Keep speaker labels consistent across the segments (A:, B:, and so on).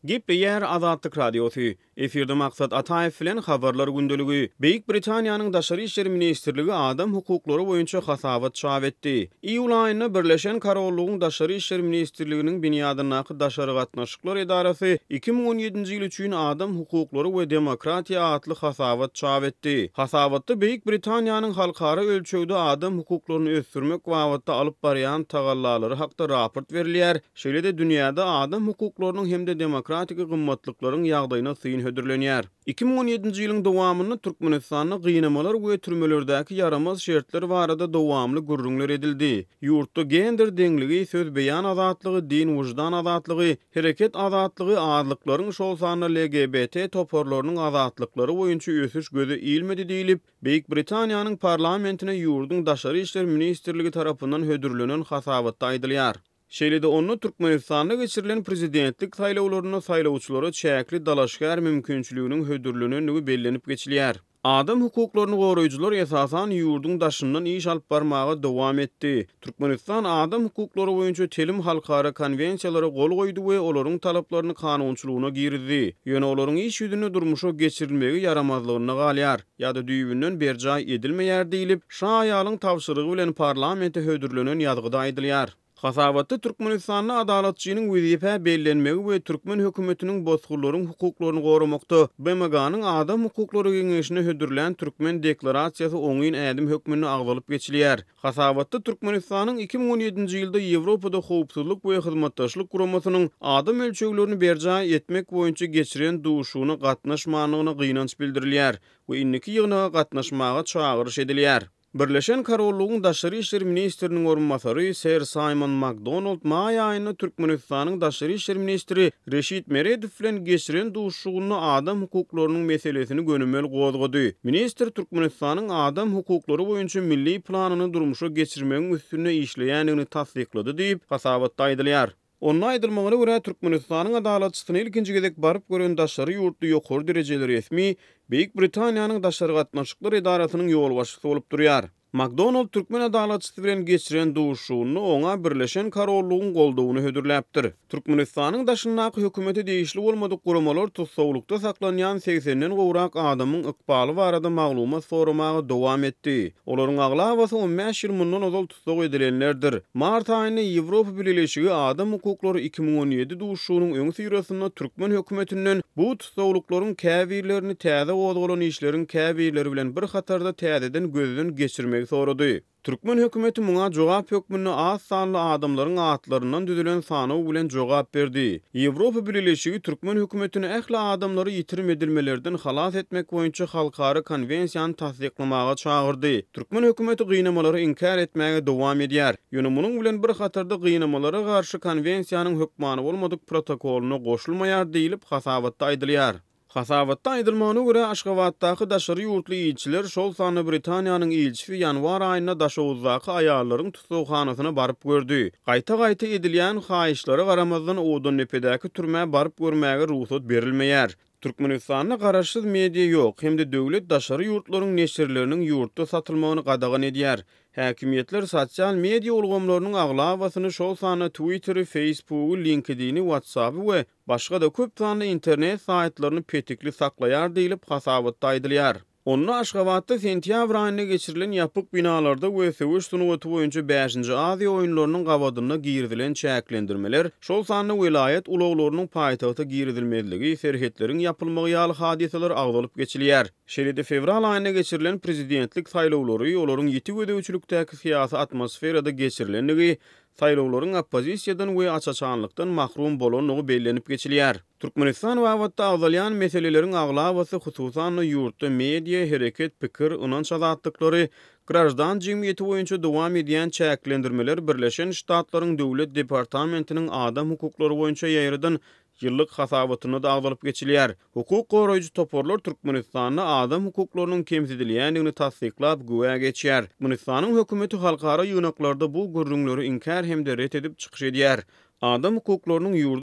A: Gepleýär Azatlyk Radiosy. Efirde Maksat Ataýew bilen Habarlar gündeligi. Beýik Britaniýanyň Daşary işler ministrligi adam hukuklary boýunça hasabat çap etdi. Iýul aýynda Birleşen Korollygyň Daşary işler ministrliginiň binýadyndaky Daşary gatnaşyklar edarasy 2017-nji ýyl üçin Adam hukuklary we demokratiýa atly hasabat çap etdi. Hasabatda Beýik Britaniýanyň halkara ölçegde adam hukuklaryny ösdürmek babatda alyp barýan tagallalary hakda raport berilýär, Şeýle-de dünýäde adam hukuklarynyň hem-de demokratik gymmatlyklaryň ýagdaýyna syn hödürlenýär. 2017-nji ýylyň dowamynda Türkmenistanda gynamalar we türmelerdäki ýaramaz şertler barada dowamly gürrüňler edildi. Ýurtda gender deňligi, söz-beýan azatlygy, din-wyždan azatlygy, hereket azatlygy, azlyklaryň, şol sanda LGBT toparlarynyň azatlyklary boýunça ösüş göze ilmedi diýlip, Beýik Britaniýanyň parlamentine ýurduň Daşary işler ministrligi tarapyndan hödürlenen hasabatda aýdylýar. Şeýle-de onda Türkmenistanda geçirilen prezidentlik saýlawlarynda saýlawçylara çäkli dalaşgär mümkinçiliginiň hödürlenendigi bellenip geçilýär. Adam hukuklaryny goraýjylar esasan ýurduň daşyndan iş alyp barmaga dowam etdi. Türkmenistan adam hukuklary boýunça telim halkara konwensiýalara gol goýdy we olaryň talaplaryny kanunçylygyna girizdi. Ýöne olaryň iş ýüzünde durmuşa geçirilmegi ýaramazlygynda galýar ýa-da düýbünden berjaý edilmeýär diýlip, şa aýalyň tabşyrygy bilen parlamente hödürlenen ýazgyda aýdylýar. Hasabatda Türkmenistanda Adalatçynyň wezipä bellenmegi we türkmen hökümetiniň bosgunlaryň hukuklaryny goramakda BMG-niň Adam hukuklary geňeşine hödürlän türkmen deklarasiýasy oňyn ädim hökmünde agzalyp geçilýär. Hasabatda Türkmenistanyň 2017-nji ýylda Ýewropada Howpsuzlyk we Hyzmatdaşlyk Guramasynyň adam ölçeglerini berjaý etmek boýunça geçiren duşuşygyna gatnaşmandygyna gynanç bildirilýär we indiki ýygnaga gatnaşmaga çagyryş edilýär. Birleşen Korollygyň daşary işler ministriniň orunbasary ser Saýmon Makdonald maý aýynda Türkmenistanyň daşary işler ministri Reşit Meredow bilen geçiren duşuşygynda adam hukuklarynyň meselesini gönümel gozgady. Ministr Türkmenistanyň adam hukuklary boýunça milli planyny durmuşa geçirmegiň üstünde işleýändigini tassyklady diýip, hasabatda aýdylýar. Onda aýdylmagyna görä, Türkmenistanyň Adalatçysyna ilkinji gezek baryp gören daşary ýurtly ýokary derejeli resmi Beýik Britaniýanyň Daşary gatnaşyklar edarasynyň ýolbaşçysy bolup durýar. Makdonald türkmen adalatçysy bilen geçiren duşuşygynda oňa Birleşen Korollygyň goldawyny hödürläpdir. Türkmenistanyň daşyndaky hökümete degişli bolmadyk guramalar tussaglykda saklanýan segsenden gowrak adamyň ykbaly barada maglumat soramaga dowam etdi. Olaryň aglabasy on bäş ýyl mundan ozal tussag edilenlerdir. Mart aýynda Ýewropa Bileleşigi Adam hukuklary 2017 duşuşygynyň öňüsyrasynda türkmen hökümetinden bu tussaglyklaryň käbirlerini täze gozgalan işleriň käbirleri bilen bir hatarda täzeden gözden geçirmegi sorady. Türkmen hökümeti muňa jogap hökmünde az sanly adamlaryň atlaryndan düzülen sanaw bilen jogap berdi. Ýewropa Bileleşigi türkmen hökümetini ähli adamlary ýitirim edilmelerden halas etmek boýunça halkara konwensiýany tassyklamaga çagyrdy. Türkmen hökümeti gynamalary inkär etmäge dowam edýär. Ýöne munuň bilen bir hatarda gynamalara garşy konwensiýanyň hökmany bolmadyk protokolyna goşulmaýar diýlip, hasabatda aýdylýar. Hasabatda aýdylmagyna görä, Aşgabatdaky daşary ýurtly ilçiler, şol sanda Britaniýanyň ilçisi ýanwar aýynda Daşoguzdaky aýallaryň tussaghanasyna baryp gördi. Gaýta-gaýta edilýän haýyşlara garamazdan, Owadandepedäki türmä baryp görmäge rugsat berilmeýär. Türkmenistanda garaşsyz media ýok hem-de döwlet daşary ýurtlaryň neşirleriniň ýurtda satylmagyny gadagan edýär. Häkimiýetler sosial media ulgamlarynyň aglabasyny, şol sanda Twitteri, Facebooky, LinkedIni, WhatsAppy we başga-da köp sanly internet saýtlaryny petikli saklaýar diýlip, hasabatda aýdylýar. Onda Aşgabatda sentýabr aýynda geçirilen ýapyk binalarda we söweş sungaty boýunça bäşinji Aziýa oýunlarynyň gabadynda girizilen çäklendirmeler, şol sanda welaýat ulaglarynyň paýtagta girizilmezligi, serhetleriň ýapylmagy ýaly hadysalar agzalyp geçilýär. Şeýle-de fewral aýynda geçirilen prezidentlik saýlawlary, olaryň ýiti gözegçilikdäki syýasy atmosferada geçirilendigi, saýlawlaryň oppozisiýadan we aç-açanlykdan mahrum bolandygy bellenip geçilýär. Türkmenistan babatda agzalýan meseleleriň aglabasy, hususan-da, ýurtda media, hereket, pikir, ynanç azatlyklary, graždan jemgyýeti boýunça dowam edýän çäklendirmeler Birleşen Ştatlaryň Döwlet departamentiniň adam hukuklary boýunça ýaýradan ýyllyk hasabatynda-da agzalyp geçilýär. Hukuk goraýjy toparlar Türkmenistanda adam hukuklarynyň kemsidilýändigini tassyklap güwä geçýär. Türkmenistanyň hökümeti halkara ýygnaklarda bu gürrüňleri inkär hem-de ret edip çykyş edýär. Adam hukuklarynyň ýurt.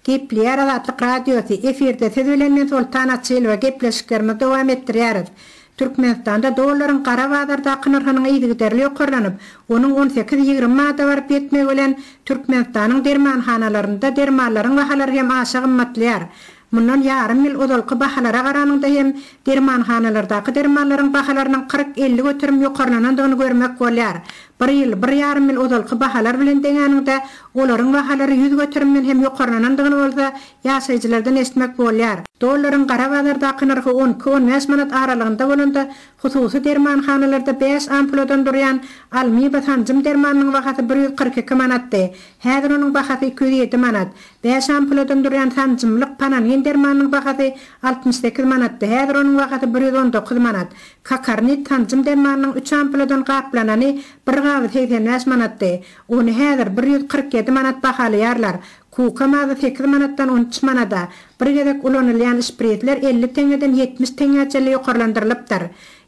B: Gepleýär Azatlyk Radiosy, efirde siz bilen men Soltan Açylowa gepleşiklerimizi dowam etdirýäris. Türkmenistanda dollaryň gara bazardaky nyrhynyň yzygiderli ýokarlanyp, onuň on sekiz-ýigrimi manada baryp ýetmegi bilen, Türkmenistanyň dermanhanalarynda dermanlaryň bahalary hem aşa gymmatlaýar. Mundan ýarym ýyl ozalky bahalara garanyňda hem dermanhanalardaky dermanlaryň bahalarynyň 40-50 göterim ýokarlanandygyny görmek bolýar. Bir ýyl, bir ýarym ýyl ozalky bahalar bilen deňäniňde, olaryň bahalary ýüz göterimden hem ýokarlanandygyny bolsa ýaşaýjylardan eşitmek bolýar. Dollaryň gara bazardaky nyrhy on iki-on bäş manat aralygynda bolanda, hususy dermanhanalarda bäş ampuladan durýan Almiba sanjym dermanynyň bahasy 142 manatdy. Häzir onuň bahasy 207 manat. Bäş ampuladan durýan sanjymlyk Panangin dermanynyň bahasy 68 manatdy, häzir onuň bahasy 119 manat. Kakarnit sanjym dermanynyň üç ampuladan gaplanany bir gaby 85 manatdy. Ony häzir 147 manat bahalaýarlar. Kuka mazy sekiz manatdan 13 manada, bir gezek ulanylýan şprisler 50 teňňeden 70 teňňä çenli ýokarlandyrylypdyr.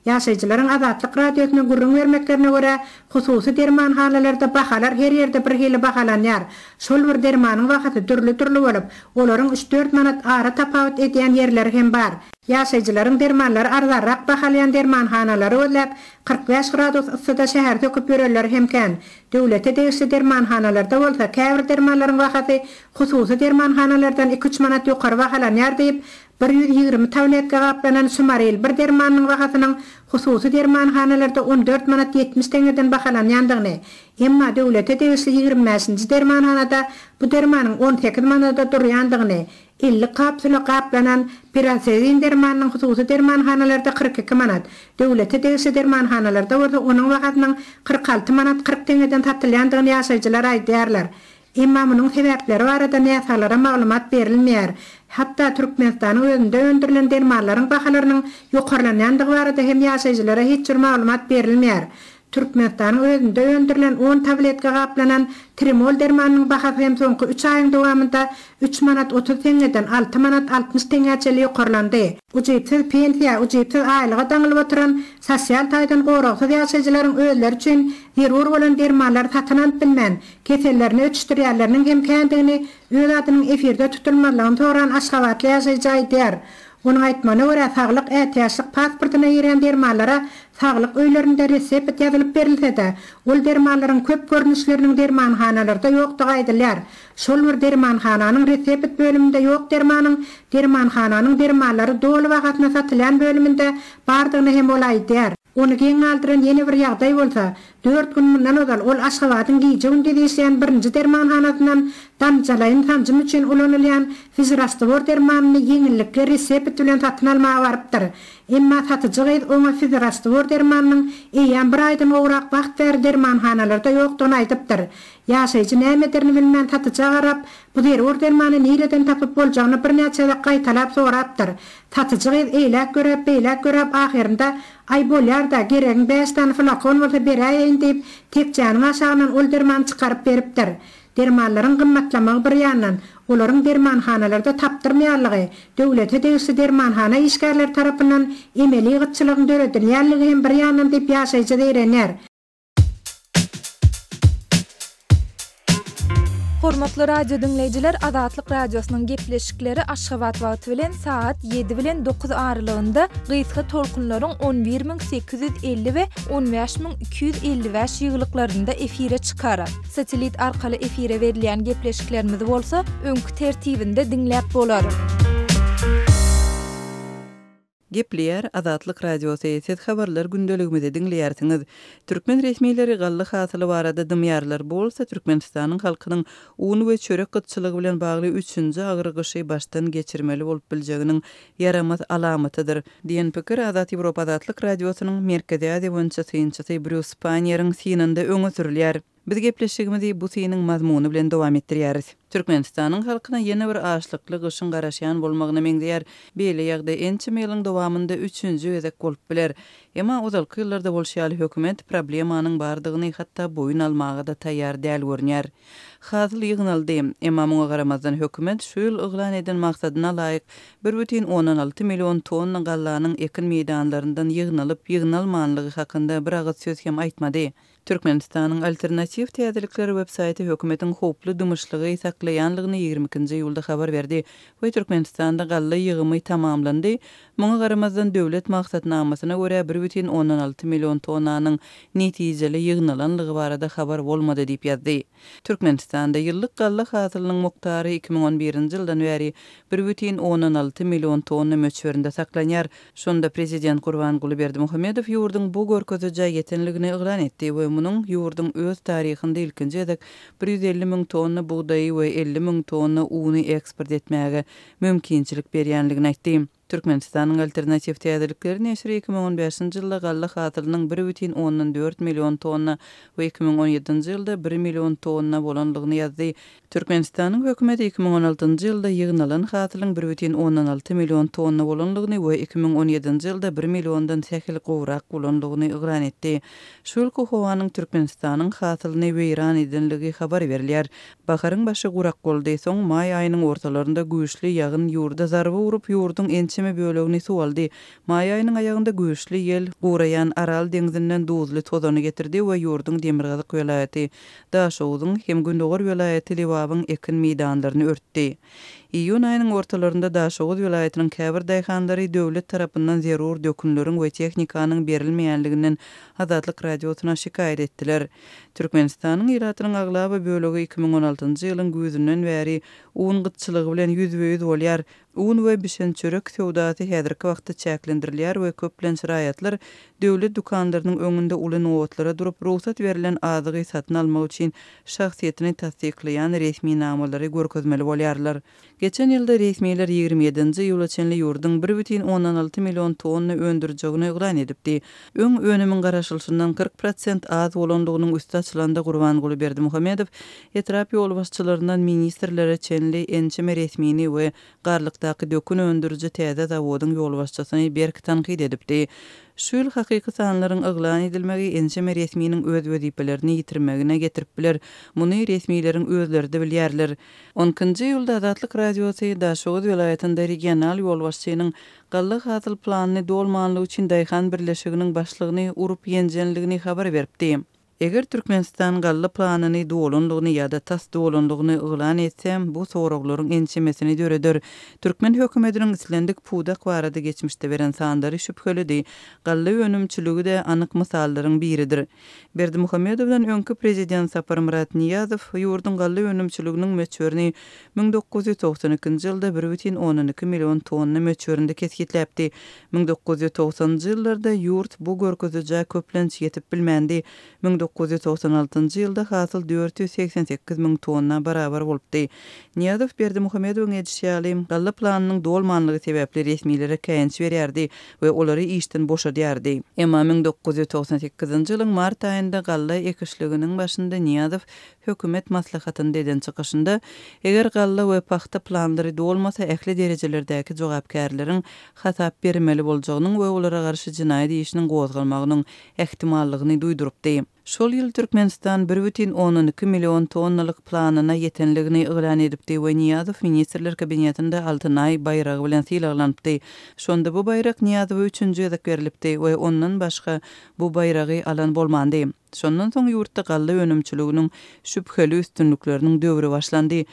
B: Ýaşaýjylaryň Azatlyk Radiosyna gürrüň bermeklerine görä, hususy dermanhanalarda bahalar her ýerde bir hili bahalanýar. Şol bir dermanyň bahasy dürli-dürli bolup, olaryň üç-dört manat ara tapawut edýän ýerleri hem bar. Ýaşaýjylaryň dermanlary arzanrak bahalaýan dermanhanalary gözläp, 45 gradus yssyda şäheri söküp ýörenleri hem kän. Döwlete degişli dermanhanalarda bolsa käbir dermanlaryň bahasy hususy dermanhanalardan iki-üç manat ýokary bahalanýar diýip, 120 tabletka gaplanan Sumaril bir dermanynyň bahasynyň hususy dermanhanalarda 14 manat 70 teňňeden bahalanýandygyny, emma döwlete degişli 25-nji dermanhanada bu dermanyň 18 manada durýandygyny, 50 kapsula gaplanan Pirasezin dermanynyň hususy dermanhanalarda 42 manat, döwlete degişli dermanhanalarda bolsa onuň bahasynyň 46 manat 40 teňňeden satylýandygyny ýaşaýjylar aýdýarlar. Emma munuň sebäpleri barada näsaglara maglumat berilmeýär. Hatda Türkmenistanyň özünde öndürilen dermanlaryň bahalarynyň ýokarlanýandygy barada hem ýaşaýjylara hiç bir maglumat berilmeýär. Türkmenistanyň özünde öndürilen on tabletka gaplanan Trimol dermanynyň bahasy hem soňky üç aýyň dowamynda üç manat 30 teňňeden alty manat 60 teňňä çenli ýokarlandy. Ujypsyz pensiýa, ujypsyz aýlyga daňylyp oturan sosial taýdan goragsyz ýaşaýjylaryň özleri üçin zerur bolan dermanlary satyn alyp bilmän, kesellerini öçüşdirýänleriniň hem kändigini öz adynyň efirde tutulmazlygyny soran aşgabatly ýaşaýjy aýdýar. Onuň aýtmagyna görä, saglyk ätiýaçlyk pasportyna girýän dermanlara saglyk öýlerinde resept ýazylyp berilse-de, ol dermanlaryň köp görnüşleriniň dermanhanalarda ýokdugy aýdylýar. Şol bir dermanhananyň resept bölüminde ýok dermanyň dermanhananyň dermanlary doly bahasyna satylýan bölüminde bardygyny hem ol aýdýar. Ony geň galdyran ýene bir ýagdaý bolsa, dört gün mundan ozal ol Aşgabadyň gije-gündiz işleýän birinji dermanhanasyndan damjalaýyn sanjym üçin ulanylýan fizrastwor dermanyny ýeňillikli resept bilen satyn almaga barypdyr. Emma satyjy gyz oňa fizrastwor dermanynyň eýýäm bir aýdan gowrak wagt bäri dermanhanalarda ýokdugyny aýdypdyr. Ýaşaýjy näme ederini bilmän satyja garap, bu zerur dermany nireden tapyp boljagyny birnäçe gezek gaýtalap sorapdyr. Satyjy gyz eýläk göräp, beýläk göräp ahyrynda Aý bolýar-da, geregiň bäş sany flakon bolsa beräýeýin diýip, tekjäniň aşagyndan ol dermany çykaryp beripdir. Dermanlaryň gymmatlamagy bir ýandan, olaryň dermanhanalarda tapdyrmaýanlygy, döwlete degişli dermanhana işgärleri tarapyndan emeli gytçylygyň döredilýänligi hem bir ýandan diýip ýaşaýjy zeýrenýär.
C: Hormatly radio diňleýjiler, Azatlyk Radiosynyň gepleşikleri Aşgabat wagty bilen sagat 7 bilen 9 aralygynda gysga tolkunlaryň 11850 we 15255 ýygylyklarynda efire çykar. Satellit arkaly efire berilýän gepleşiklerimizi bolsa öňki tertibinde diňläp bolar.
D: Gepleýär Azatlyk Radiosy, Siz habarlar gündeligimizi diňleýärsiňiz. Türkmen resmileri galla hasyly barada dymýarlar. Bu bolsa Türkmenistanyň halkynyň un we çörek gytçylygy bilen bagly üçünji agyr gyşy başdan geçirmeli bolup biljeginiň ýaramaz alamatydyr, diýen pikir Azat Ýewropa Azatlyk Radiosynyň Merkezi Aziýa boýunça synçysy Brýus Panniýeriň synynda öňe sürülýär. Biz gepleşigimizi bu synyň mazmuny bilen dowam etdirýäris. Türkmenistanyň halkyna ýene bir açlykly gyşyň garaşýan bolmagyna meňzeýär. Beýle ýagdaý ençeme ýylyň dowamynda üçünji gezek bolup biler. Emma ozalky ýyllarda bolşy ýaly hökümet problemanyň bardygyny hatda boýun almaga-da taýýar däl görünýär. Hasyl ýygnaldy. Emma muňa garamazdan hökümet şu ýyl yglan eden maksadyna laýyk bir bütin ondan alty million tonna gallanyň ekin meýdanlaryndan ýygnalyp-ýygnalmanlygy hakynda bir agyz söz hem aýtmady. Türkmenistanyň Alternatiw täzelikler websaýty hökümetiň howply dymyşlygy saklaýan. saklaýanlygyny 22-nji iýulda habar berdi we Türkmenistanda galla ýygymy tamamlandy, muňa garamazdan döwlet maksatnamasyna görä bir bütin ondan alty million tonnanyň netijeli ýygnalanlygy barada habar bolmady diýip ýazdy. Türkmenistanda ýyllyk galla hasylynyň mukdary 2011-nji ýyldan bäri bir bütin ondan alty million tonna möçberinde saklanýar. Şonda prezident Gurbanguly Berdimuhamedow ýurduň bu görkezijä ýetenligini yglan etdi we munuň ýurduň öz taryhynda ilkinji gezek 150 müň tonna bugdaýy we 50 müň tonna uny eksport etmäge mümkinçilik berýänligini aýtdy. Türkmenistanyň Alternatiw täzelikleri neşiri 2015-nji ýylda galla hasylynyň bir bütin ondan dört million tonna we 2017-nji ýylda bir million tonna bolanlygyny ýazdy. Türkmenistanyň hökümeti 2016-njy ýylda ýygnalan hasylyň bir bütin ondan alty million tonna bolandygyny we 2017-nji ýylda bir milliondan sähel gowrak bolandygyny yglan etdi. Şu ýylky howanyň Türkmenistanyň hasylyny weýran edenligi habar berilýär. Baharyň başy gurak boldy, soň maý aýynyň ortalarynda güýçli ýagyn ýurda zarba urup, ýurduň ençeme bölegini suw aldy. Maý aýynyň aýagynda güýçli ýel guraýan Aral deňzinden duzly tozany getirdi we ýurduň demirgazyk welaýaty Daşoguzyň hem gündogar welaýaty Lebabyň ekin meýdanlaryny örtdi. Iýun aýynyň ortalarynda Daşoguz welaýatynyň käbir daýhanlary döwlet tarapyndan zerur dökünleriň we tehnikanyň berilmeýänliginden Azatlyk Radiosyna şikaýat etdiler. Türkmenistanyň ilatynyň aglaba bölegi 2016-njy ýylyň güýzünden bäri un gytçylygy bilen ýüzbe-ýüz bolýar. Un we bişen çörek söwdasy häzirki wagtda çäklendirilýär we köplenç raýatlar döwlet dükanlarynyň öňünde uly nobatlara durup, rugsat berlen azygy satyn almak üçin şahsyýetini tassyklaýan resminamalary görkezmeli bolýarlar. Geçen ýylda resmiler 27-nji iýula çenli ýurduň bir bütin ondan alty million tonna öndürjegini yglan edipdi. Öň önümiň garaşylyşyndan 40 prosent az bolandygynyň üsti açylanda Gurbanguly Berdimuhamedow Etrap ýolbaşçylaryndan ministrlere çenli ençeme resmini we Garlykdaky dökün öndüriji täze zawodyň ýolbaşçysyny berk tankyt edipdi. Şu ýyl hakyky sanlaryň yglan edilmegi ençeme resminiň öz wezipelerini ýitirmegine getirip biler. Muny resmileriň özleri-de bilýärler. On ikinji iýulda Azatlyk Radiosy Daşoguz welaýatynda regional ýolbaşçynyň galla hasyl planyny dolmanlygy üçin daýhan birleşiginiň başlygyny urup-ýenjenligini habar beripdi. Eger Türkmenistan galla planyny dolanlygyny ýa-da tas dolanlygyny yglan etse, bu soraglaryň ençemesini döreder. Türkmen hökümetiniň islendik pudak barada geçmişde beren sanlary şübhelidi. Galla önümçiligi-de anyk mysallaryň biridir. Berdimuhamedowdan öňki prezident Saparmyrat Nyýazow ýurduň galla önümçiliginiň möçberini 1992-nji ýylda bir bütin ondan iki million tonna möçberinde kesgitläpdi. 1990-njy ýyllarda ýurt bu görkezijä köplenç ýetip bilmändi. 1996-njy ýylda hasyl 488 müň tonna barabar bolupdy. Nyýazow Berdimuhamedowyň edişi ýaly, galla planynyň dolmanlygy sebäpli resmilere käýinç berýärdi we olary işden boşadýardy. Emma 1998-nji ýylyň mart aýynda galla ekişliginiň başynda Nyýazow Hökümet maslahatynda eden çykyşynda, eger galla we pagta planlary dolmasa ähli derejelerdäki jogapkärleriň hasap bermeli boljagynyň we olara garşy jenaýat işiniň gozgalmagynyň ähtimallygyny duýdurypdy. Şol ýyl Türkmenistan bir bütin ondan iki million tonnalyk planyna ýetenligini yglan edipdi we Nyýazow Ministrler Kabinetinde Altyn Aý baýragy bilen sylaglanypdy. Şonda bu baýrak Nyýazowa üçünji gezek berlipdi we ondan başga bu baýragy alan bolmandy. Şondan soň ýurtda galla önümçiliginiň şübheli üstünlikleriniň döwri başlandy.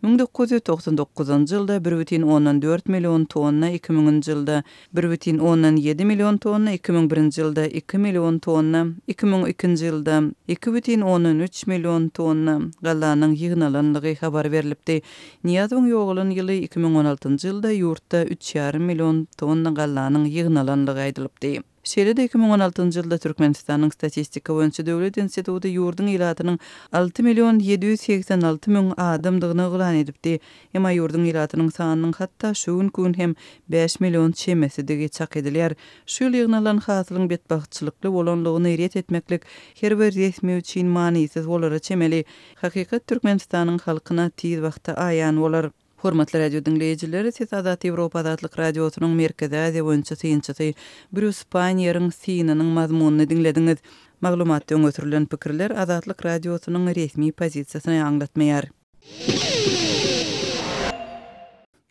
D: 1999-njy ýylda bir bütin ondan dört million tonna, iki müňünji ýylda bir bütin ondan ýedi million tonna, 2001-nji ýylda iki million tonna, 2002-nji ýylda iki bütin ondan üç million tonna gallanyň ýygnalanlygy habar berlipdi. Nyýazowyň ýogalan ýyly 2016-njy ýylda ýurtda üç ýarym million tonna gallanyň ýygnalanlygy aýdylypdy. Şeýle-de 2016-njy ýylda Türkmenistanyň Statistika boýunça döwlet instituty ýurduň ilatynyň 6 million 786 müň adamdygyny yglan edipdi. Emma ýurduň ilatynyň sanynyň hatda şu günki gün hem 5 million çemesidigi çak edilýär. Şu ýyl ýygnalan hasylyň betbagtçylykly bolanlygyny ret etmeklik her bir resmi üçin manysyz bolara çemeli. Hakykat Türkmenistanyň halkyna tiz wagtda aýan bolar. Hormatly radio diňleýjiler, siz Azat Ýewropa Azatlyk Radiosynyň Merkezi Aziýa boýunça synçysy Brýus Paýnieriň synynyň mazmunyny diňlediňiz. Maglumatda öňe sürlen pikirler Azatlyk Radiosynyň resmi pozisiýasyny aňlatmaýar.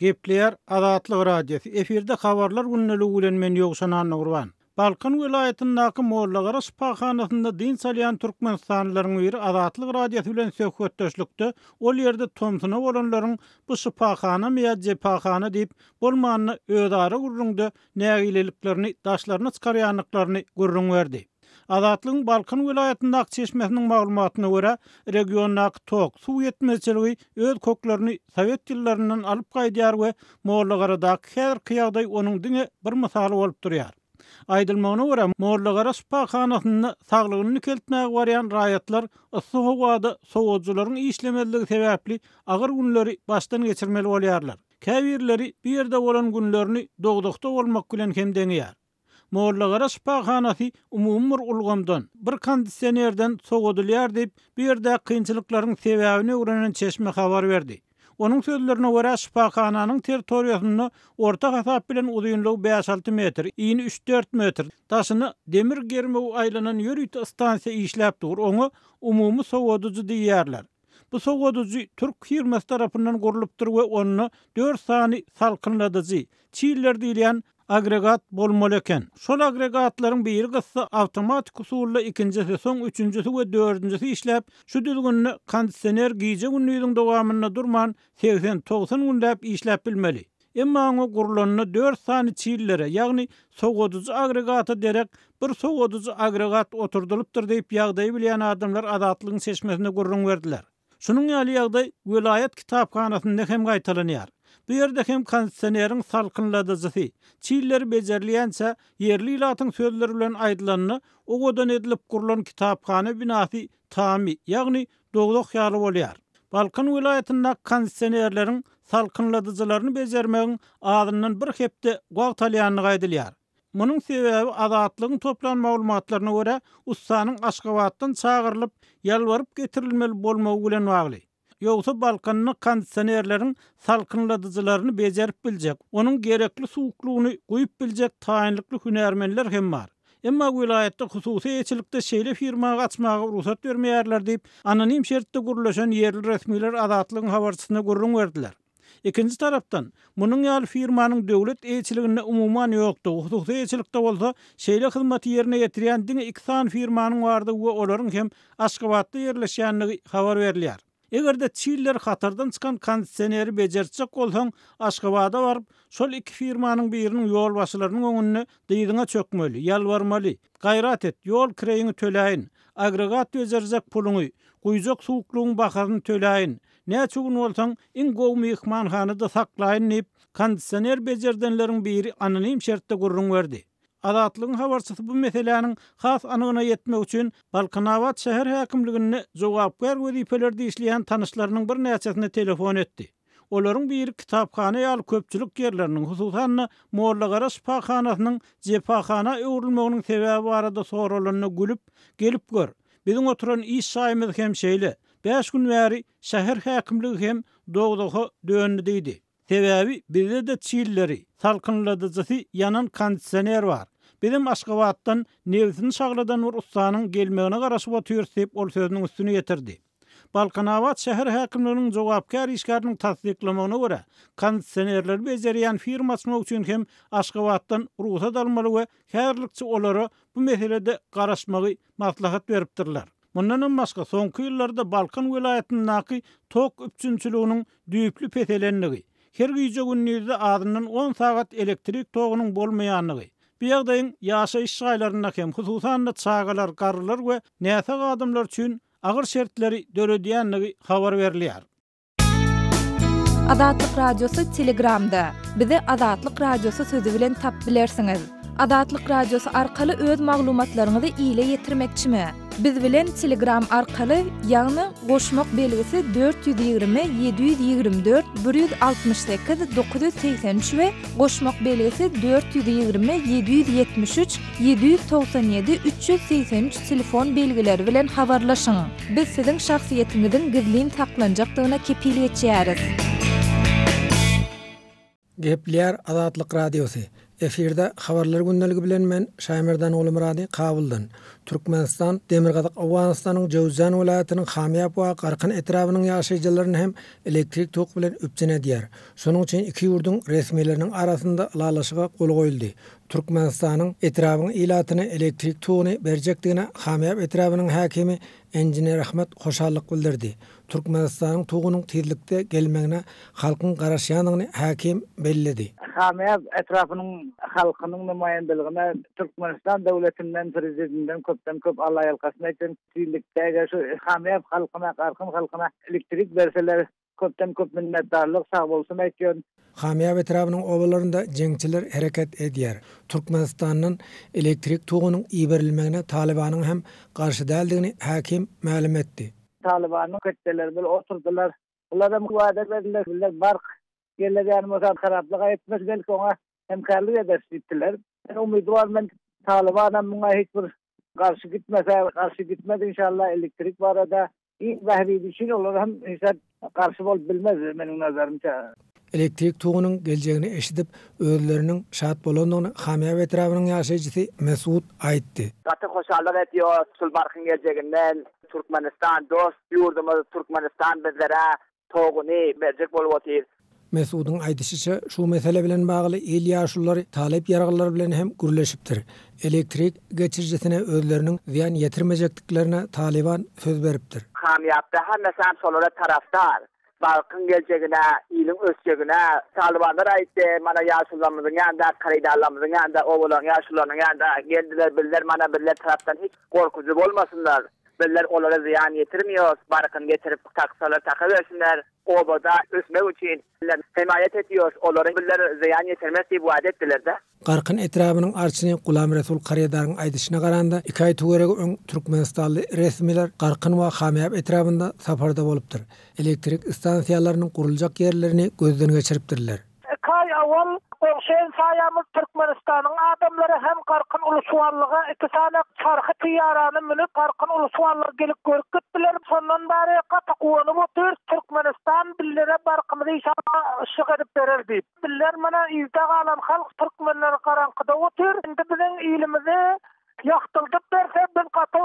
E: Gepleýär Azatlyk Radiosy, efirde Habarlar gündeligi bilen men Ýowşan Annagurban. Balkan welaýatyndaky Mollagara şypahanasynda dynç alýan türkmenistanlylaryň biri Azatlyk Radiosy bilen söhbetdeşlikde ol ýerde tomsuna bolanlaryň bu şypahanamy ýa jepahana diýip, bolmanda özara gürrüňde nägileliklerini daşlaryna çykarýandyklaryny gürrüň berdi. Azatlygyň Balkan welaýatyndaky çeşmesiniň maglumatyna görä, regiondaky tok, suw ýetmezçiligi öz köklerini sowet ýyllaryndan alyp gaýdýar we Mollagaradaky häzirki ýagdaý onuň diňe bir mysaly bolup durýar. Aýdylmagyna görä, Mollagara şypahanasynda saglygyny dikeltmäge barýan raýatlar yssy howada sowadyjylaryň işlemezligi sebäpli agyr günleri başdan geçirmeli bolýarlar. Käbirleri bu ýerde bolan günlerini dowzahda bolmak bilen hem deňeýär. Mollagara şypahanasy umumy bir ulgamdan, bir kondisionerden sowadylýar diýip, bu ýerdäki kynçylyklaryň sebäbini öwrenen çeşme habar berdi. Onuň sözlerine görä, şypahananyň territoriýasynda orta hasap bilen uzynlygy bäş-alty metr, ini üç-dört metr, daşyna demir germew aýlanan ýörite stansiýa işläp dur, oňa umumy sowadyjy diýýärler. Bu sowadyjy türk firmasy tarapyndan gurlupdyr we onda dört sany salkynladyjy, çiller diýilýän agregat bolmaly eken. Şol agregatlaryň biri gyssa awtomatik usulda ikinjisi, soň üçünjisi we dördünjisi işläp, şu düzgünde kondisioner gije-gündiziň dowamynda durman 80-90 günläp işläp bilmeli. Emma oňa gurlanda dört sany çillere, ýagny sowadyjy agregata derek bir sowadyjy agregat oturdylypdyr diýip, ýagdaýy bilýän adamlar Azatlygyň çeşmesine gürrüň berdiler. Şunuň ýaly ýagdaý welaýat kitaphanasynda hem gaýtalanýar. Bu ýerde hem kondisioneriň salkynladyjysy, çilleri bejerilýänçä, ýerli ilatyň sözleri bilen aýdylanda, owadan edilip gurlan kitaphana binasy tamy, ýagny dowzah ýaly bolýar. Balkan welaýatyndaky kondisionerleriň salkynladyjylaryny bejermegiň azyndan bir hepde wagt alýandygy aýdylýar. Munuň sebäbi Azatlygyň toplan maglumatlaryna görä, ussanyň Aşgabatdan çagyrylyp, ýalbaryp getirilmeli bolmagy bilen bagly. Ýogsa Balkanda kondisionerleriň salkynladyjylaryny bejerip biljek, onuň gerekli suwuklygyny guýup biljek taýynlykly hünärmenler hem bar. Emma welaýatda hususy eýeçilikde şeýle firma açmaga rugsat bermeýärler diýip, anonim şertde gürleşen ýerli resmiler Azatlygyň habarçysyna gürrüň berdiler. Ikinji tarapdan, munuň ýaly firmanyň döwlet eýeçiliginde umuman ýokdugy, hususy eýeçilikde bolsa şeýle hyzmaty ýerine ýetirýän diňe iki sany firmanyň bardygy we olaryň hem Aşgabatda ýerleşýändigi habar berilýär. Eger-de çiller hatardan çykan kondisioneri bejertjek bolsaň, Aşgabada baryp, şol iki firmanyň biriniň ýolbaşçylarynyň öňünde dyzyňa çökmeli, ýalbarmaly, Gaýrat et, ýol kireýiňi töläýin, agregat bejerjek puluňy, guýjak suwuklygyň bahasyny töläýin, Näçe gün bolsaň, iň gowy myhmanhanada saklaýyn diýip, kondisioner bejerdenleriň biri anonim şertde gürrüň berdi. Azatlygyň habarçysy bu meseläniň has anygyna ýetmek üçin Balkanabat şäher häkimliginde jogapkär wezipelerde işleýän tanyşlarynyň birnäçesine telefon etdi. Olaryň biri kitaphana ýaly köpçülik ýerleriniň, hususan-da, Mollagara şypahanasynyň jepahana öwrülmeginiň sebäbi barada soralanda gülüp, Gelip gör, biziň oturan iş jaýymyz hem şeýle, Bäş gün bäri şäher häkimligi hem dowzaha döndi diýdi. Sebäbi bizde-de çilleri, salkynladyjysy ýanan kondisioner bar. Bizem Aşgabatdan nebsini şagladan bir ussanyň gelmegine garaşyp otyrys diýip, ol sözüniň üstüni ýetirdi. Balkanabat şäher häkimliginiň jogapkär işgäriniň tassyklamagyna görä, kondisionerleri bejerýän firma açmak üçin hem Aşgabatdan rugsat almaly we häzirlikçe olara bu meselede garaşmagy maslahat beripdirler. Mundanam başga, soňky ýyllarda Balkan welaýatyndaky tok üpjünçiliginiň düýpli peselendigi, her gije-gündizde azyndan on sagat elektrik togunyň bolmaýandygy, bu ýagdaýyň ýaşaýyş jaýlarynda hem, hususan-da, çagalar, garrylar we näsag adamlar üçin agyr şertleri döredýändigi habar berilýär.
C: Azatlyk Radiosy Telegramda. Bizi Azatlyk Radiosy sözi bilen tap bilersiňiz. Azatlyk Radiosy arkaly öz maglumatlaryňyzy ile ýetirmekçimi? Biz bilen Telegram arkaly, ýagny goşmak belgisi 420 724 168 983 we goşmak belgisi 420 773 797 383 telefon belgileri bilen habarlaşyň. Biz siziň şahsyýetiňiziň gizlin saklanjakdygyna kepil geçýäris.
F: Gepleýär Azatlyk Radiosy. Efirde Habarlar gündeligi bilen men Şaýmerdan Gulumyrady Kabuldan. Türkmenistan Demirgazyk Owganystanyň Jöwzjan welaýatynyň Hamýap we Garkyn etrabynyň ýaşaýjylaryny hem elektrik tok bilen üpjün edýär. Şonuň üçin iki ýurduň resmileriniň arasynda ylalaşyga gol goýuldy. Türkmenistanyň etrabyň ilatyna elektrik toguny berjekdigine Hamýap etrabynyň häkimi Enjineer Ahmet hoşallyk bildirdi. Türkmenistanyň tugunyň tizlikde gelmegine halkyň garaşýandygyny häkim belledi.
G: Hamyýap etrapynyň halkynyň nemaýandalygyna Türkmenistan döwletinden, Prezidentinden köpden köp Alla ýalkasyn aýtsyn. Tizlikde eger şu Hamyýap halkyna, Garkyn halkyna elektrik berseler köpden köp minnetdarlyk, sagbolsun aýtýan.
F: Hamyýap etrabynyň obalarynda jeňçiler hereket edýär. Türkmenistandan elektrik togunyň iberilmegine Talybanyň hem garşy däldigini häkim mälim etdi.
G: Talybanyň ketdeleri bile oturdylar. Bularam wada berdiler, bizler bark geler ýaly bolsa haraplyk etmez, belki oňa hemkarlyk ederis diýipdiler. Men umydwar men Talybanam muňa hiç bir garşy gitmese, garşy gitmez inşallah elektrik barada iň bähbidi üçin olar hem hiç zat garşy bolup bilmez meniň nazarymça.
F: Elektrik togunyň geljegini eşidip, özleriniň şat bolandygyny Hamýap etrabynyň ýaşaýjysy Mesut aýtdy.
H: Gaty hoşallyk edýos şul barkyň geljeginden. Türkmenistan dost ýurdumyz Türkmenistan bizlere toguny berjek bolup otyr.
F: Mesudyň aýdyşyça, şu mesele bilen bagly il ýaşululary talyp ýaraglylar bilen hem gürleşipdir. Elektrik geçirijisine özleriniň zyýan ýetirmejekdiklerine Talyban söz beripdir.
H: Kamýapda hemmesem şolara tarapdar. Balkyň geljegine, iliň ösjegine. Talybanlar aýtdy, mana ýaşulularymyzyň ýanynda, karydarlarymyzyň ýanynda, obalaryň ýaşulularynyň ýanynda geldiler, bizler mana bizler tarapdan hiç gorkujy bolmasynlar. Bizler olara zyýan ýetirmiýos, barkyny getirip taksalar takabersinler. Obada ösmek üçin bizler hemaýat etýos, olara bizler zyýan ýetirmeris diýip wada etdiler-de.
F: Garkyn etrabynyň arçyny Gulamresul Karedaryň aýdyşyna garanda, iki aý töweregi öň türkmenistanly resmiler Garkyn we Hamýap etrabynda saparda bolupdyr. Elektrik stansiýalarynyň guruljak ýerlerini gözden geçiripdirler.
I: Iki aý owal goňşy hemsaýamyz Türkmenistanyň adamlary hem Garkyn Ulusuwanlyga iki sany çarhy tyýarany münüp Garkyn Ulusuwanlyga gelip görüp gitdiler. Şondan bäri gaty guwanyp otyrys, Türkmenistan billere barkymyzy inşallah yşyk edip berer diýip. Bizler mana yzda galan halk türkmenler garaňkyda otyr indi biziň ilimizi ýagtyldyp berse biz gaty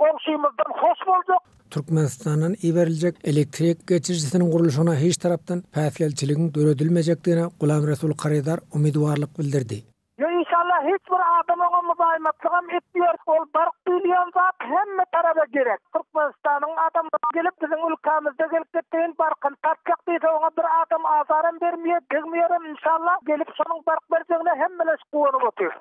I: goňşymyzdan hoş boljak.
F: Türkmenistandan iberiljek elektrik geçirijisiniň gurluşygyna hiç tarapdan päsgelçiligiň döredilmejekdigine Gulamresul Karidar umydwarlyk bildirdi.
I: Ýa inşallah hiç bir adam oňa muzaýymatlygam etmeýär ol bark diýilýän zat hemme taraba gerek Türkmenistanyň adamlary gelip biziň ülkämizde gelip gitdigin barkyny tartjak diýse oňa bir adam azaram bermeýär degmeýärem inşallah gelip şonuň bark berjegine hemmeleş guwanyp otyr.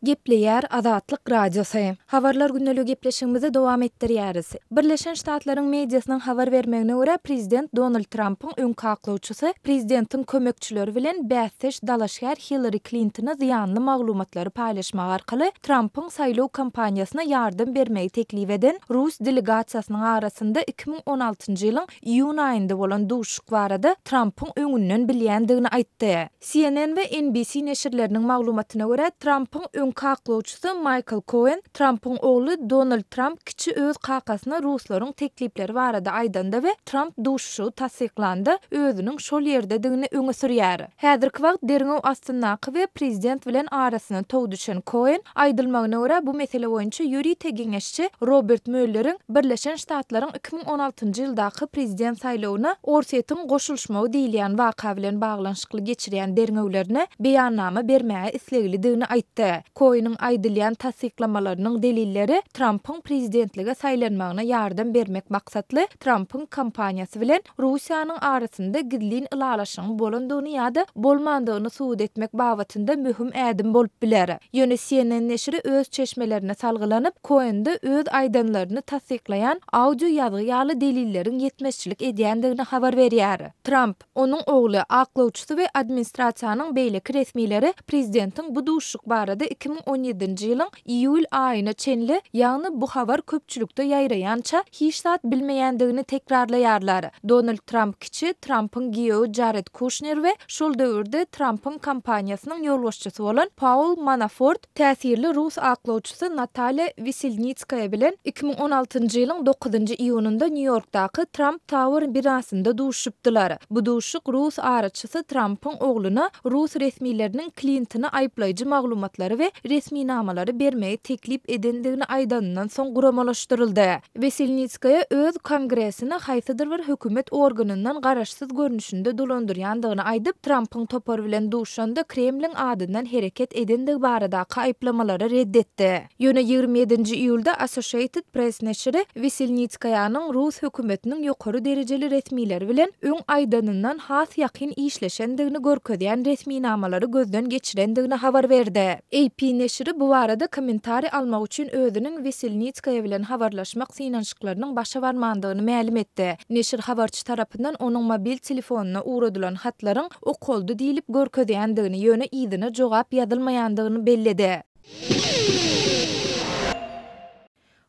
C: Gepleýär Azatlyk Radiosy. Habarlar gündeligi gepleşigimizi dowam etdirýäris. Birleşen Ştatlaryň mediasynyň habar bermegine görä, prezident Donald Trampyň öňki aklawçysy prezidentiň kömekçileri bilen bäsdeş dalaşgär Hillari Klintona zyýanly maglumatlary paýlaşmak arkaly Trampyň saýlaw kampaniýasyna ýardam bermegi teklip eden rus delegasiýasynyň arasynda 2016-njy ýylyň iýun aýynda bolan duşuşyk barada Trampyň öňünden bilýändigini aýtdy. CNN we NBC neşirleriniň maglumatyna görä, Trampyň öňki aklawçysy Maýkl Koen Trampyň ogly Donald Tramp kiçi öz kakasyna ruslaryň teklipleri barada aýdanda we Tramp duşuşygy tassyklanda özüniň şol ýerdedigini öňe sürýär. Häzirki wagt derňew astyndaky we prezident bilen arasyna tow düşen Koen, aýdylmagyna görä, bu mesele boýunça ýörite geňeşçi Robert Muelleriň Birleşen Ştatlaryň 2016-njy ýyldaky prezident saýlawyna Orsýetiň goşulyşmagy diýilýän waka bilen baglanyşykly geçirýän derňewlerine beýannama bermäge isleglidigini aýtdy. Koeniň aýdylýan tassyklamalarynyň delilleri Trampyň prezidentlige saýlanmagyna ýardam bermek maksatly Trampyň kampaniýasy bilen Russiýanyň arasynda gizlin ylalaşygyň bolandygyny ýa-da bolmandygyny subut etmek babatynda möhüm ädim bolup biler. Ýöne CNN neşiri öz çeşmelerine salgylanyp, Koende öz aýdanlaryny tassyklaýan audio ýazgy ýaly delilleriň ýetmezçilik edýändigini habar berýär. Tramp, onuň ogly, aklawçysy we administrasiýanyň beýleki resmileri prezidentiň bu duşuşyk barada. 2017-nji ýylyň iýul aýyna çenli, ýagny bu habar köpçülikde ýaýraýança hiç zat bilmeýändigini tekrarlaýarlar. Donald Tramp kiçi, Trampyň giýewi Jared Kuşner we şol döwürde Trampyň kampaniýasynyň ýolbaşçysy bolan Paul Manafort täsirli rus aklawçysy Natalýa Weselnitskaýa bilen 2016-njy ýylyň dokuzynjy iýunynda Nýu-Ýorkdaky Tramp Tower binasynda duşuşypdylar. Bu duşuşyk rus araçysy Trampyň ogluna rus resmileriniň Klintony aýyplaýjy maglumatlary we resminamalary bermegi teklip edendigini aýdanyndan soň guramalaşdyryldy. Weselnitskaýa öz Kongresini haýsydyr bir hökümet organyndan garaşsyz görnüşinde dolandyrýandygyny aýdyp, Trampyň topary bilen duşanda Kremliň adyndan hereket edendigi baradaky aýyplamalary red etdi. Ýöne 27-nji iýulda Associated Press neşiri Weselnitskaýanyň rus hökümetiniň ýokary derejeli resmileri bilen öň aýdanyndan has ýakyn işleşendigini görkezýän resminamalary gözden geçirendigini habar berdi. AP neşiri bu barada kommentariý almak üçin özüniň Weselnitskaýa bilen habarlaşmak synanyşyklarynyň başa barmandygyny mälim etdi. Neşir habarçy tarapyndan onuň mobil telefonyna ugradylan hatlaryň okaldy diýlip görkezýändigini, ýöne yzyna jogap ýazylmaýandygyny belledi.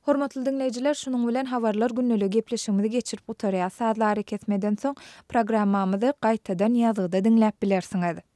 C: Hormatly diňleýjiler, şunuň bilen Habarlar gündeligi gepleşigimizi geçirip gutarýas. Sazly arakesmeden soň programmamyzy gaýtadan ýazgyda diňläp bilersiňiz.